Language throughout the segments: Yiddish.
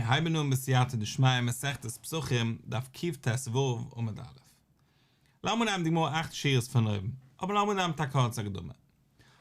מיר הייבן אן בסייעתא דשמיא מסכת פסחים דף קט"ו עמוד א'. לאמיר נעמען די גמרא אכט שורות פון אויבן, אבער לאמיר נעמען מיט א קורצע הקדמה.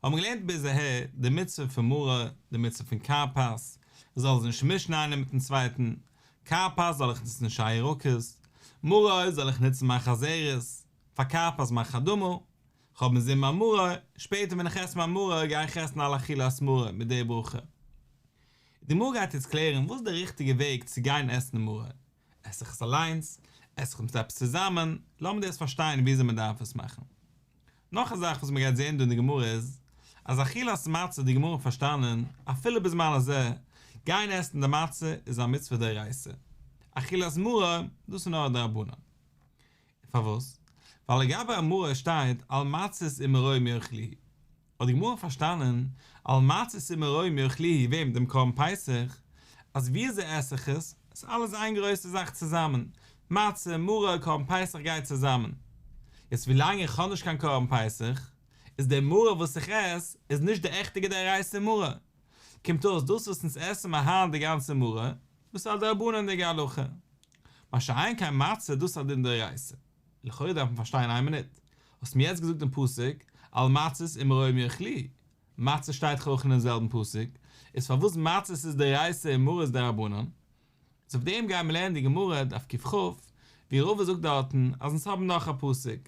האבן מיר געלערנט ביז אהער די מצוה פון מרור, די מצוה פון כרפס, מ'זאל עס נישט מישן איינער מיטן צווייטן, כרפס זאל איך נוצן שאר ירקות, מרור זאל איך נוצן מיין חזרת, פאר כרפס מיין חרדמל, כ'האב אינזין מיין מרור, שפעטער ווען איך עס מיין מרור גיי איך עסן על אכילת מרור מיט די ברכה. די גמרא גייט יעצט קלערן וואס איז די ריכטיגע וועג צו גיין עסן מרור, עס איך עס אליינס, עס איך מיט עפעס צוזאמען, לאמיר דאס פארשטיין וויאזוי מען דארף עס מאכן. נאך א זאך וואס מען גייט זען דא אין די גמרא איז, אז אכילת מצה האט די גמרא פארשטאנען, אפילו בזמן הזה, גיין עסן די מצה איז א מצוה דאורייתא, אכילת מרור, דאס איז נאר א דרבנן. פארוואס? ווייל לגבי מרור שטייט על מצות ומרורים יאכלוהו. האט די גמרא פארשטאנען, על מצות ומרורים יאכלוהו וועם? דעם קרבן פסח? אז וויאזוי עס איך עס? עס איז אלעס איין גרויסע זאך צוזאמען, מצה, מרור, קרבן פסח גייט צוזאמען. יעצט ווילאנג איך האב נישט קיין קרבן פסח, איז דער מרור וואס איך עס, איז נישט די עכטיגע דאורייתא מרור. קומט אויס דאס וואס אונז עסן מיר היינט די גאנצע מרור, דאס איז א דרבנן'דיגע הלכה. מה שאין כן מצה, דאס איז א דין דאורייתא. לכאורה דארף מען פארשטיין איין מינוט, האסט מיר יעצט געזאגט דעם פסוק על מצות ומרורים יאכלוהו, מצה שטייט דאך אויך אינעם זעלבן פסוק, איז פארוואס מצות איז דאורייתא און מרור איז דרבנן? איז אויף דעם גייען מיר לערנען די גמרא דף קכ, ווי רבא זאגט דארטן אז אונז האבן נאך א פסוק,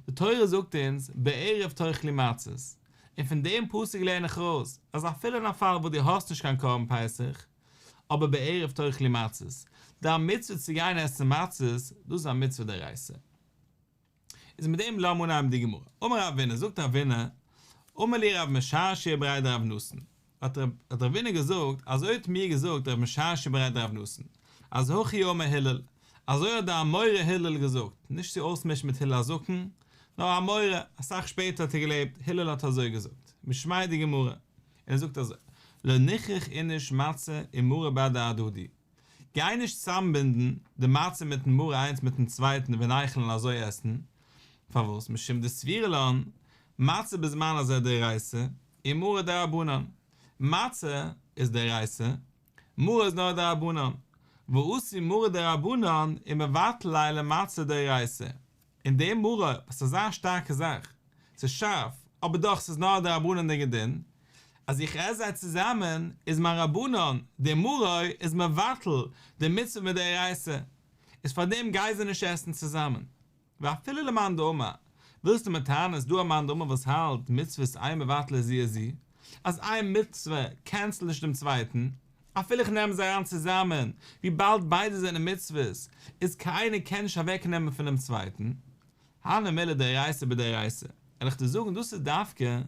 די תורה זאגט אונז בערב תאכלו מצות, און פון דעם פסוק לערן איך ארויס אז אפילו אין א פאל וואס דו האסט נישט קיין קרבן פסח, אבער בערב תאכלו מצות, די מצוה צו גיין עסן מצות, דאס איז א מצוה דאורייתא. איז מיט דעם לאמיר אנהייבן די גמרא. אמר רבינא, זאגט רבינא, אמר לי רב משרשיא בריה דרב נתן, האט רבינא געזאגט, אזוי האט מיר געזאגט רב משרשיא בריה דרב נתן, אז הכי אמר הלל, אזוי האט דער אמורא הלל געזאגט, נישט צו אויסמישן מיט הלל הזקן, נאר אמורא, אסאך שפעטער האט ער געלעבט, הלל האט אזוי געזאגט, משמיה דגמרא, און ער זאגט אזוי, לא נכרוך איניש מצה ומרור בהדי הדדי, גיי נישט צוזאמבינדן די מצה מיטן מרור איינס מיטן צווייטן וניכול און אזוי עסן, פארוואס? משום דסבירא לן, מצה בזמן הזה דאורייתא, ומרור דרבנן, מצה איז דאורייתא, מרור איז נאר דרבנן, ואתי מרור דרבנן ומבטל ליה למצה דאורייתא, און די מרור וואס איז אזא שטארקע זאך, ס'איז שארף, אבער דאך ס'איז נאר א דרבנן'דיגע דין, אז איך עס זיי צוזאמען איז מיין רבנן, די מרור איז מבטל די מצוה מדאורייתא, איז פארדעם גיי זיי נישט עסן צוזאמען. ואפילו למאן דאמר, ווילסטו מיר טענה'ן ס'איז דא א מאן דאמר וואס האלט מצוות אין מבטלות זו את זו, אז איין מצוה קענסלט נישט דעם צווייטן, אפילו איך נעם זיי אריין צוזאמען, וויבאלד ביידע זענען מצוות, איז קיינער קען נישט אוועק נעמען פונעם צווייטן. הני מילי דאורייתא בדאורייתא, וועל איך דיר זאגן דאס איז דווקא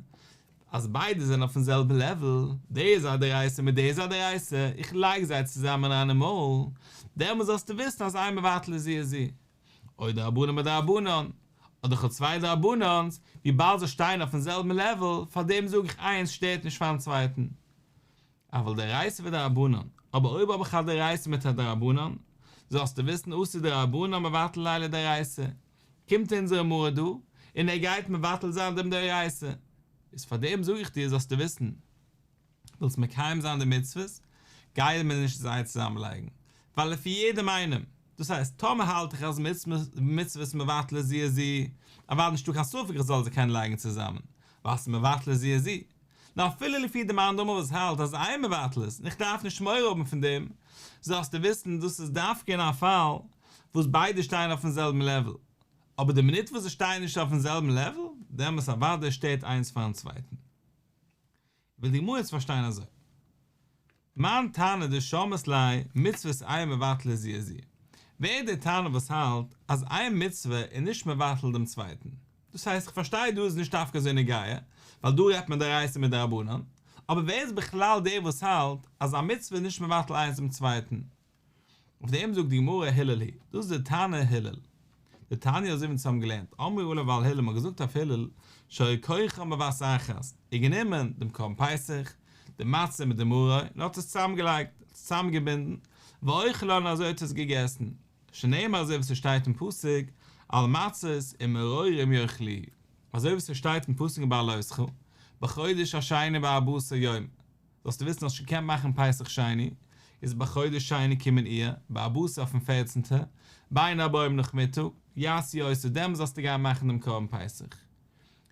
אז ביידע זענען אויפן זעלבן לעוול, די איז א דאורייתא מיט די איז א דאורייתא, איך לייג זיי צוזאמען אריין אין מויל, דעמאלס זאלסטו וויסן אז אין מבטלות זו את זו. או דרבנן בדרבנן, אדער כ'האב צוויי דרבנן'ס, וויבאלד זיי שטייען אויפן זעלבן לעוול, פארדעם זאג איך איינס שטערט נישט פארן צווייטן. אבל דאורייתא ודרבנן, אבער אויב האב איך א דאורייתא מיט א דרבנן, זאלסטו וויסן אתי דרבנן מבטל ליה לדאורייתא, קומט אונזערע מרור דא, און ער גייט מבטל זיין דעם דאורייתא. איז פאר דעם זאג איך דיר זאלסטו וויסן, ווילסט מקיים זיין די מצוות, גיי מיר נישט זיי צוזאם לייגן, ווייל לפי יעדעם איינעם, דאס הייסט, טאמער האלט איך אז מצוות מבטלות זו את זו, אוודאי נישטא קיין ספק איך זאל זיי קענען לייגן צוזאמען, ווייל ס'איז מבטלות זו את זו. נאר אפילו לפי די מאן דאמר וואס האלט אז אין מבטלות און איך דארף נישט מורא האבן פון דעם, זאלסטו וויסן דאס איז דווקא אין א פאל וואס ביידע שטייען אויפן זעלבן לעוול, אבער די מינוט וואס זיי שטייען נישט אויפן זעלבן לעוול, דעמאלס אוודאי שטערט איינס פארן צווייטן. וויל די גמרא יעצט פארשטיין אזוי. מאן תנא דשמעת ליה מצוות אין מבטלות זו את זו. ווער איז דער תנא וואס האלט אז איין מצוה איז נישט מבטל דעם צווייטן? דאס הייסט איך פארשטיי דא איז נישט דווקא אזוי נוגע, ווייל דא רעדט מען דאורייתא מיט דרבנן, אבער ווער איז בכלל דער וואס האלט אז א מצוה איז נישט מבטל איינס דעם צווייטן? אויף דעם זאגט די גמרא הלל היא, דאס איז די תנא הלל. דתניא אזוי ווי אונז האבן געלערנט, אמרו עליו על הלל, מ'האט געזאגט אויף הלל, שהיה כורכן בבת אחת, ער האט גענומען דעם קרבן פסח, די מצה מיט די מרור, און האט עס צוזאמגעלייגט, האט עס צוזאמגעבינדן, ואוכלן און אזוי האט ער עס געגעסן, שנאמר אזוי ווי ס'שטייט אין פסוק, על מצות ומרורים יאכלוהו, אזוי ווי ס'שטייט אין פסוק אין בהעלותך, בחודש השני בארבעה עשר יום, זאלסטו וויסן האסט שוין געקענט מאכן פסח שני, איז בחודש שני קומען אייר, בארבעה עשר אויפן פערצנטע, בין הערבים נאכמיטאג, יעשו אותו, דעמאלס זאלסטו גיין מאכן דעם קרבן פסח.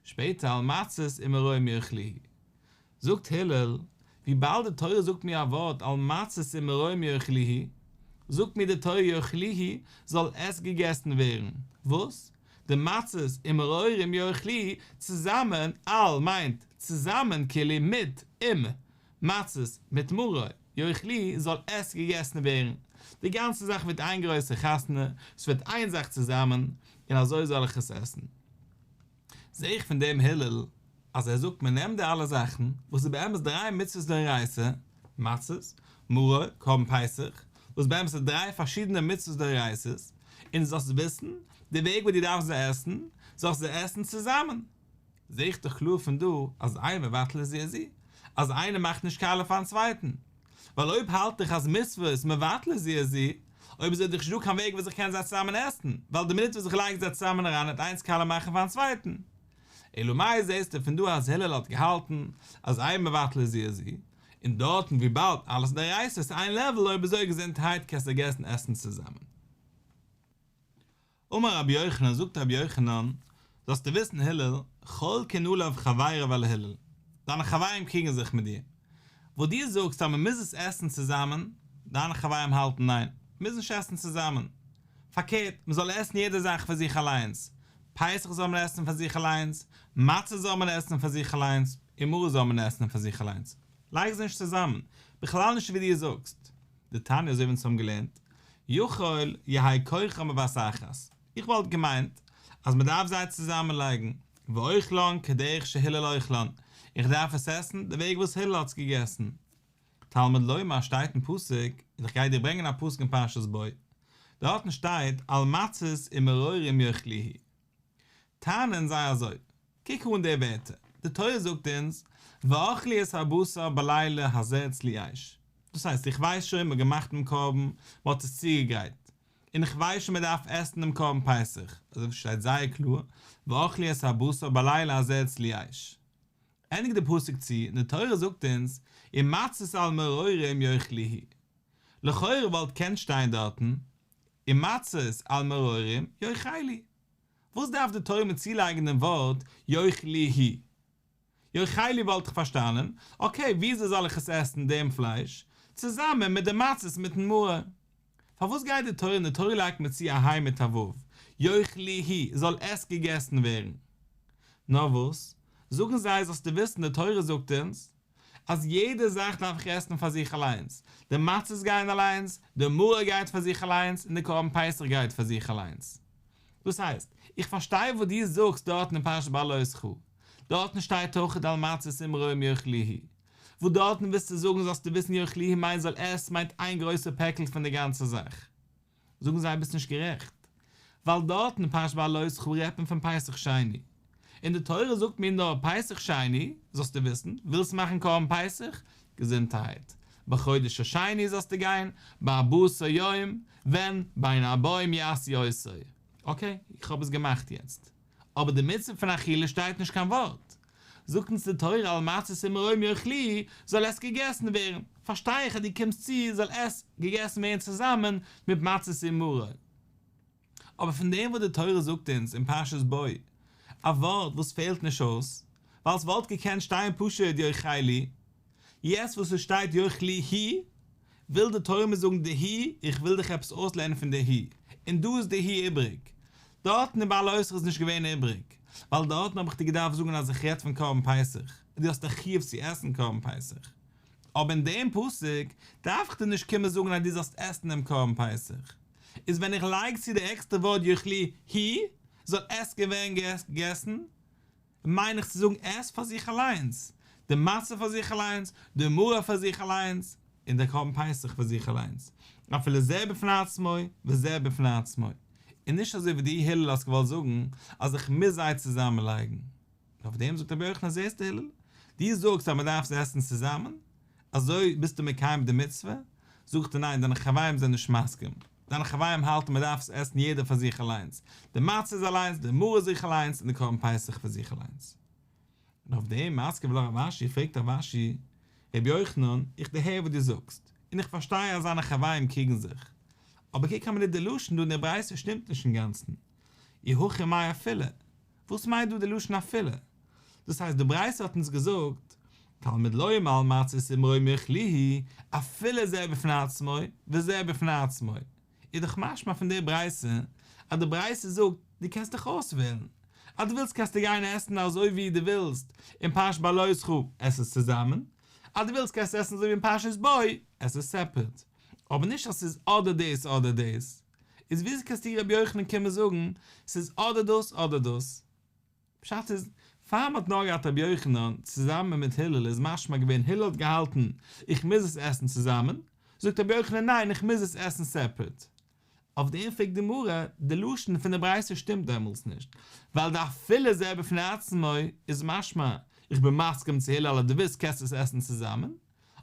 שפעטער על מצות ומרורים יאכלוהו. זאגט הלל, וויבאלד די תורה זאגט מיר א ווארט על מצות ומרורים יאכלוהו, זאגט מיר די תורה יאכלוהו זאל עס געגעסן ווערן, וואס? די מצות ומרורים יאכלוהו צוזאמען, על מיינט צוזאמען כאילו מיט, עם, מצות מיט מרור, יאכלוהו זאל עס געגעסן ווערן, די גאנצע זאך ווערט איין גרויסע חתונה, ס'ווערט איין זאך צוזאמען, און אזוי זאל איך עס עסן. זעה איך פון דעם הלל אז ער זאגט מען נעמט די אלע זאכן, וואס איז באמת דריי מצוות דאורייתא, מצות, מרור, קרבן פסח, וואס באמת איז דריי פארשידענע מצוות דאורייתא'ס, און דו זאלסט וויסן, די וועג וואס דו דארפסט זיי עסן, זאלסט זיי עסן צוזאמען. זעה איך דאך קלאר פון דא אז אין מבטלות זו את זו, אז איינער מאכט נישט קאליע פארן צווייטן. ווייל אויב האלט איך אז מצוות מבטלות זו את זו, אויב אזוי איז דאך נישטא קיין וועג וואס איך קען זיי צוזאמען עסן, ווייל די מינוט וואס איך לייג זיי צוזאמען אריין וועט איינס קאליע מאכן פארן צווייטן. אלא מאי זעסטו פון דא אז הלל האט געהאלטן אז אין מבטלות זו את זו, און דארטן וויבאלד אלעס דאורייתא איז איין לעוול אויב אזוי געזונטהייט קענסטו עסן עסן צוזאמען. אמר רבי יוחנן, זאגט רבי יוחנן, זאלסטו וויסן הלל, חולקין עליו חבריו על הלל, דיינע חברים קריגן זיך מיט דיר, וואס דו זאגסט אז מען מוז עס עסן צוזאמען, דיינע חברים האלטן ניין, מען מוז נישט עסן צוזאמען, פארקערט, מען זאל עסן יעדע זאך פאר זיך אליינס, פסח זאל מען עסן פאר זיך אליינס, מצה זאל מען עסן פאר זיך אליינס, און מרור זאל מען עסן פאר זיך אליינס, לייג זיי נישט צוזאמען, בכלל נישט ווי דו זאגסט. דתניא אזוי ווי אונז האבן געלערנט, יכול יהא כוחן בבת אחת, איך וואלט געמיינט אז מען דארף זיי צוזאמען לייגן, ואוכלן כדרך שהלל אוכלן, איך דארף עס עסן די וועג וואס הלל האט עס געגעסן. תלמוד לומר שטייט אין פסוק, און איך גיי דיר ברענגען א פסוק אין פרשת בא, דארטן שטייט על מצות ומרורים יאכלוהו. טענה'ן זיי אזוי, קוק אן די ווערטער, די תורה זאגט אונז, ואכלו את הבשר בלילה הזה צלי אש. דאס הייסט, איך ווייס שוין מ'האט געמאכט דעם קרבן, מ'האט עס צוגעגרייט, און איך ווייס שוין מ'דארף עסן דעם קרבן פסח, אזוי ווי ס'שטייט זייער קלאר, ואכלו את הבשר בלילה הזה צלי אש. ענדיגט די פסוק צו, און די תורה זאגט אונז, ומצות על מרורים יאכלוהו. לכאורה וואלט קענט שטיין דארטן, ומצות על מרורים יאכלו. וואס דארף די תורה מיר צולייגן דעם ווארט יאכלוהו? יאכלו וואלט איך פארשטאנען, אקעי וויאזוי זאל איך עס עסן דעם פלייש? צוזאמען מיט די מצות מיטן מרור. פארוואס גייט די תורה און די תורה לייגט מיר צו א ה' מיט א ו', יאכלוהו, זאל עס געגעסן ווערן? נאר וואס, זאגן זיי זאלסטו וויסן די תורה זאגט אונז, אז יעדע זאך דארף איך עסן פאר זיך אליינס, די מצות גייען אליינס, די מרור גייט פאר זיך אליינס, און די קרבן פסח גייט פאר זיך אליינס. דאס הייסט, איך פארשטיי וואס דו זאגסט דארטן אין פרשת בהעלותך, דארטן שטייט אויכעט על מצות ומרורים יאכלוהו, וואס דארטן ווילסטו זאגן זאלסטו וויסן יאכלוהו מיינט זאל עס מיינט איין גרויסע פעקל פון די גאנצע זאך. זאגן זיי ביסט נישט גערעכט, ווייל דארטן אין פרשת בהעלותך רעדט מען פון פסח שני, און די תורה זאגט מיר נאר פסח שני, זאלסטו וויסן, ווילסט מאכן קרבן פסח? געזונטערהייט, בחודש השני זאלסטו גיין, בארבעה עשר יום, ווען? בין הערבים יעשו אותו. אקעי, איך האב עס געמאכט יעצט. אבער די מצוה פון אכילה שטייט נישט קיין ווארט. זאגט אונז די תורה על מצות ומרורים יאכלוהו, זאל עס געגעסן ווערן. פארשטיי איך אז דו קומסט צו זאל עס געגעסן ווערן צוזאמען מיט מצות ומרור. אבער פון דעם וואס די תורה זאגט אונז אין פרשת בא א ווארט וואס פעלט נישט אויס, ווייל עס וואלט געקענט שטיין פשוט יאכלו, יעצט וואס עס שטייט יאכלוהו, וויל די תורה מיר זאגן די הו, איך וויל דיך עפעס אויסלערנען פון די הו, און דא איז די הו איבריג. דארטן אין בהעלותך איז נישט געווען איבריג, ווייל דארטן האב איך דיר געדארפט זאגן אז איך רעד פון קרבן פסח, און דו האסט א חיוב צו עסן קרבן פסח. אבער אין דעם פסוק דארף איך דיר נישט קומען זאגן אז דו זאלסט עסן דעם קרבן פסח. איז ווען איך לייג צו די עקסטערע ווארט יאכלוהו, זאל עס געווערן געגעסן, מיין איך צו זאגן עס פאר זיך אליינס, די מצה פאר זיך אליינס, די מרור פאר זיך אליינס, און דער קרבן פסח פאר זיך אליינס, אפילו זה בפני עצמו וזה בפני עצמו, און נישט אזוי ווי דו הלל האסט געוואלט זאגן אז איך מוז זיי צוזאמען לייגן. און אויף דעם זאגט רבי יוחנן זעסטו הלל, דו זאגסט אז מען דארף עס עסן צוזאמען, אזוי ביסטו מקיים די מצוה, זאגט ער ניין דיינע חברים זענען נישט מסכים, דיינע חברים האלטן מען דארף עס עסן יעדער פאר זיך אליינס, די מצה איז אליינס, די מרור איז זיך אליינס, און די קרבן פסח פאר זיך אליינס. און אויף דעם מתקיף לה רב אשי, פרעגט רב אשי, רבי יוחנן, איך דערהער וואס דו זאגסט, און איך פארשטיי אז זיינע חברים קריגן זיך, אבער קוק א מינוט די לשון דא אין די ברייתא שטימט נישט אינגאנצן, אי הכי מאי אפילו? וואס מיינט דא די לשון אפילו? דאס הייסט די ברייתא האט אונז געזאגט, תלמוד לומר על מצות ומרורים יאכלוהו, אפילו זה בפני עצמו וזה בפני עצמו, איז דאך משמע פון די ברייתא אז די ברייתא זאגט דו קענסט דיך אויסוועלן, אז דו ווילסט קענסטו גיין עסן אזוי ווי דו ווילסט אין פרשת בהעלותך עס עס צוזאמען, אז דו ווילסט קענסטו עסן אזוי ווי אין פרשת בא עס עס סעפערעט, אבער נישט אז ס'איז אדער דאס אדער דאס, איז וויאזוי קענסטו רבי יוחנן קומען זאגן ס'איז אדער דאס אדער דאס? פשט איז, פאר מ'האט נאר געהאט רבי יוחנן צוזאמען מיט הלל איז משמע געווען הלל האט געהאלטן איך מוז עס עסן צוזאמען, זאגט רבי יוחנן ניין איך מוז עס עסן סעפערעט. אויף דעם פרעגט די גמרא, די לשון פון די ברייתא שטימט דעמאלטס נישט, ווייל די אפילו זה בפני עצמו איז משמע איך בין מסכים צו הלל אז דו ווילסט קענסטו עס עסן צוזאמען,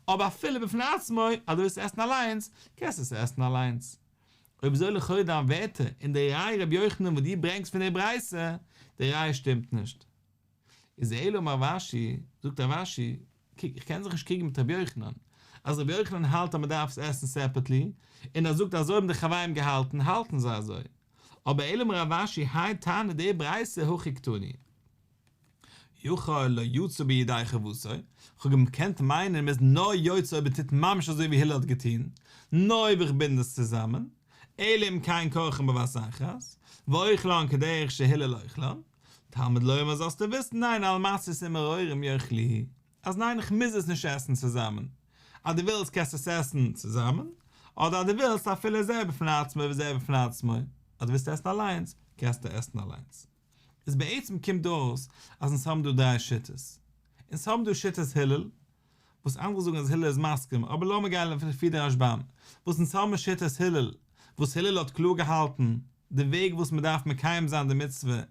אבער אפילו בפני עצמו אז דו ווילסט עסן אליינס קענסטו עס עסן אליינס. אויב אזוי לכאו' דיין ווערטער און די ראיה רבי יוחנן וואס דו ברענגסט פון די ברייתא, די ראיה שטימט נישט. איז אלא אמר רב אשי, זאגט רב אשי, קוק איך קען זיך נישט קריגן מיט רבי יוחנן, אז רבי יוחנן האלט אז מען דארף עס עסן סעפערטלי, און ער זאגט אזוי האבן די חברים געהאלטן, האלטן זיי אזוי. אבער אלא אמר רב אשי האי תנא די ברייתא הכי קתני. יכול לא יצא בו ידי חובתו, כ'האב געקענט מיינען מ'איז נאר יוצא אויב מ'טוט ממש אזוי ווי הלל האט געטון, נאר אויב איך בינד עס צוזאמען, אלא אם כן כורכן בבת אחת, ואוכלן כדרך שהלל אוכלן, תלמוד לומר זאלסטו וויסן ניין על מצות ומרורים יאכלוהו, אז ניין איך מוז עס נישט עסן צוזאמען, אז דו ווילסט קענסטו עס עסן צוזאמען, אדער אז דו ווילסט אפילו זה בפני עצמו וזה בפני עצמו, אז דו ווילסט עסן אליינס, קענסטו עסן אליינס. איז בעצם קומט אויס אז אונז האבן דא דריי שיטות. אונז האבן דא שיטת הלל, וואס אנדערע זאגן אז הלל איז מסכים, אבער לאמיר גיין לפי די רשב"ם, וואס אונז האבן שיטת הלל, וואס הלל האט קלאר געהאלטן, די וועג וואס מען דארף מקיים זיין די מצוה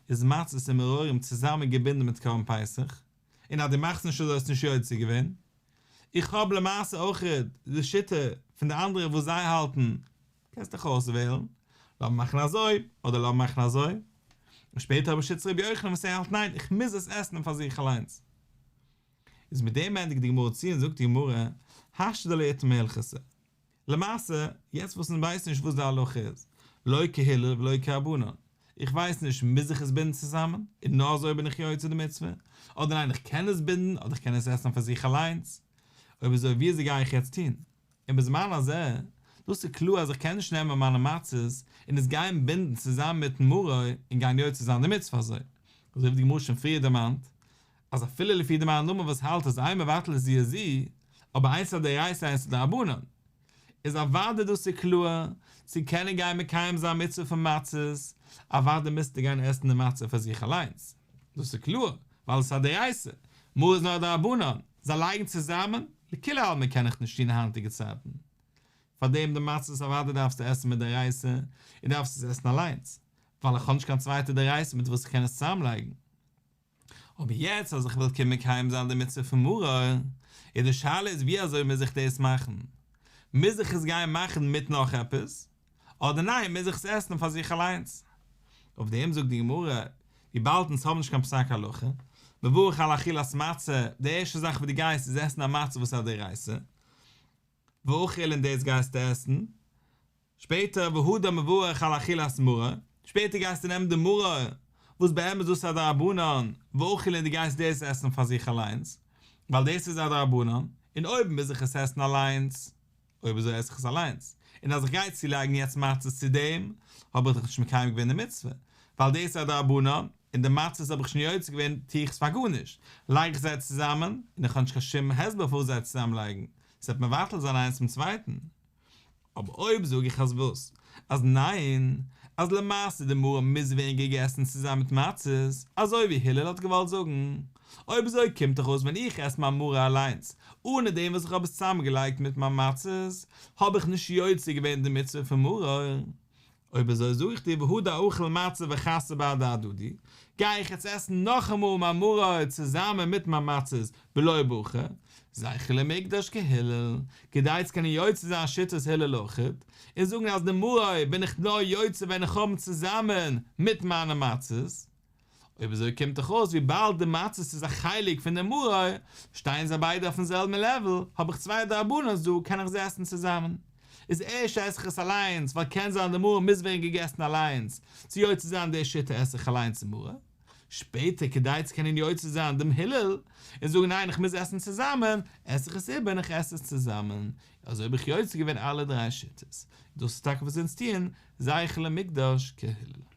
איז מצות און מרורים צוזאמען געבינדן מיט קרבן פסח, און אז דו מאכסט נישט אזוי האסטו נישט יוצא געווען. איך האב למעשה אויך די שיטה פון די אנדערע וואס זיי האלטן קענסט דיך אויסוועלן, לאמיר מאכן אזוי, אדער לאמיר מאכן אזוי. און שפעטער האב איך שיטת רבי יוחנן וואס ער האלט ניין, איך מוז עס עסן פאר זיך אליינס. איז מיט דעם ענדיגט די גמרא צו און זאגט די גמרא, השתא דלא איתמר הלכתא. למעשה, יעצט וואס אונז ווייסן נישט וואס די הלכה איז, לא כהלל ולא כרבנן, איך ווייס נישט, מוז איך עס בינדן צוזאמען, און נאר אזוי בין איך יוצא די מצוה, אדער ניין איך קען עס בינדן, אדער איך קען עס עסן פאר זיך אליינס. אויב אזוי וויאזוי גיי איך יעצט טון? און בזמן הזה, דאס איז קלאר אז איך קען נישט נעמען מיינע מצות און עס גיין בינדן צוזאמען מיטן מרור און גיין יוצא זיין די מצוה אזוי, אזוי ווי די גמרא שוין פריער דערמאנט, אז אפילו לפי די מאן דאמר וואס האלט אז אין מבטל זו את זו, אבער איינס איז א דאורייתא איינס איז דרבנן, איז אוודאי דאס איז קלאר, צו קענען גיין מקיים זיין מצוה פון מצות, אוודאי מוזטו גיין עסן די מצה פאר זיך אליינס, דאס איז קלאר, ווייל עס איז א דאורייתא, מרור איז נאר א דרבנן, זיי לייגן צוזאמען, לכולי עלמא קען איך נישט טון היינטיגע צייטן. פארדעם די מצות אוודאי דארפסטו עסן מדאורייתא, און דארפסט עס עסן אליינס, ווייל איך האב נישט קיין צווייטע דאורייתא מיט וואס איך קען עס צוזאמלייגן. אבער יעצט אז איך וויל קומען מקיים זיין די מצוה פון מרור, איז די שאלה איז ווי אזוי מוז איך דאס מאכן? מוז איך עס גיין מאכן מיט נאך עפעס? אדער ניין מוז איך עס עסן פאר זיך אליינס? אויף דעם זאגט די גמרא, וויבאלד אונז האבן נישט קיין פסק הלכה, מברך על אכילת מצה, די ערשטע זאך וואס דו גייסט איז עסן א מצה וואס איז א דאורייתא, ואכיל און דאס גייסטו עסן, שפעטער והדר מברך על אכילת מרור, שפעטער גייסטו נעמען די מרור, וואס באמת דאס איז א דרבנן, ואכיל און דו גייסט דאס עסן פאר זיך אליינס, ווייל דאס איז א דרבנן, און אויב מוז איך עס עסן אליינס, אויב אזוי עס איך עס אליינס, און אז איך גיי צולייגן יעצט מצות צו דעם, האב איך דאך נישט מקיים געווען די מצוה, ווייל דאס איז א דרבנן, און די מצות האב איך שוין יוצא געווען, טו איך עס פאר גארנישט, לייג איך זיי צוזאמען, און איך האב נישט קיין שום הסבר פארוואס זיי צוזאמלייגן, עס וועט מבטל זיין איינס צום צווייטן. אבער אויב זאג איך אז וואס? אז ניין, אז למעשה די מרור מוז ווערן געגעסן צוזאמען מיט מצות, אזוי ווי הלל האט געוואלט זאגן. אויב אזוי קומט דאך אויס ווען איך עס מיין מרור אליינס, אנע דעם וואס איך האב עס צוזאמגעלייגט מיט מיין מצות, האב איך נישט יוצא געווען די מצוה פון מרור. אויב אזוי זאג איך דיר והדר אכיל מצה וחסי בהדי הדדי, גיי איך יעצט עסן נאכאמאל מיין מרור צוזאמען מיט מיין מצות בלא ברכה, זכר למקדש כהלל, כדי צו קענען יוצא זיין שיטת הלל אויכעט, און זאגן אז די מרור בין איך נאר יוצא ווען איך האב צוזאמען מיט מיינע מצות. אויב אזוי קומט דאך אויס וויבאלד די מצות איז א חלק פון די מרור, שטייען זיי ביידע אויפן זעלבן לעוול, האב איך צוויי דרבנן'ס דא קען איך זיי עסן צוזאמען. איז ערשט עס איך עס אליינס, ווייל קען זיין די מרור מוז ווערן געגעסן אליינס, צו יוצא זיין די שיטה עס איך אליינס די מרור. שפעטער כדי צו קענען יוצא זיין דעם הלל, און זאגן ניין איך מוז עסן צוזאמען, עס איך עס איבער און איך עס עס צוזאמען. אזוי האב איך יוצא געווען אלע דריי שיטות. דאס איז טאקע וואס אונז טוען, זכר למקדש כהלל.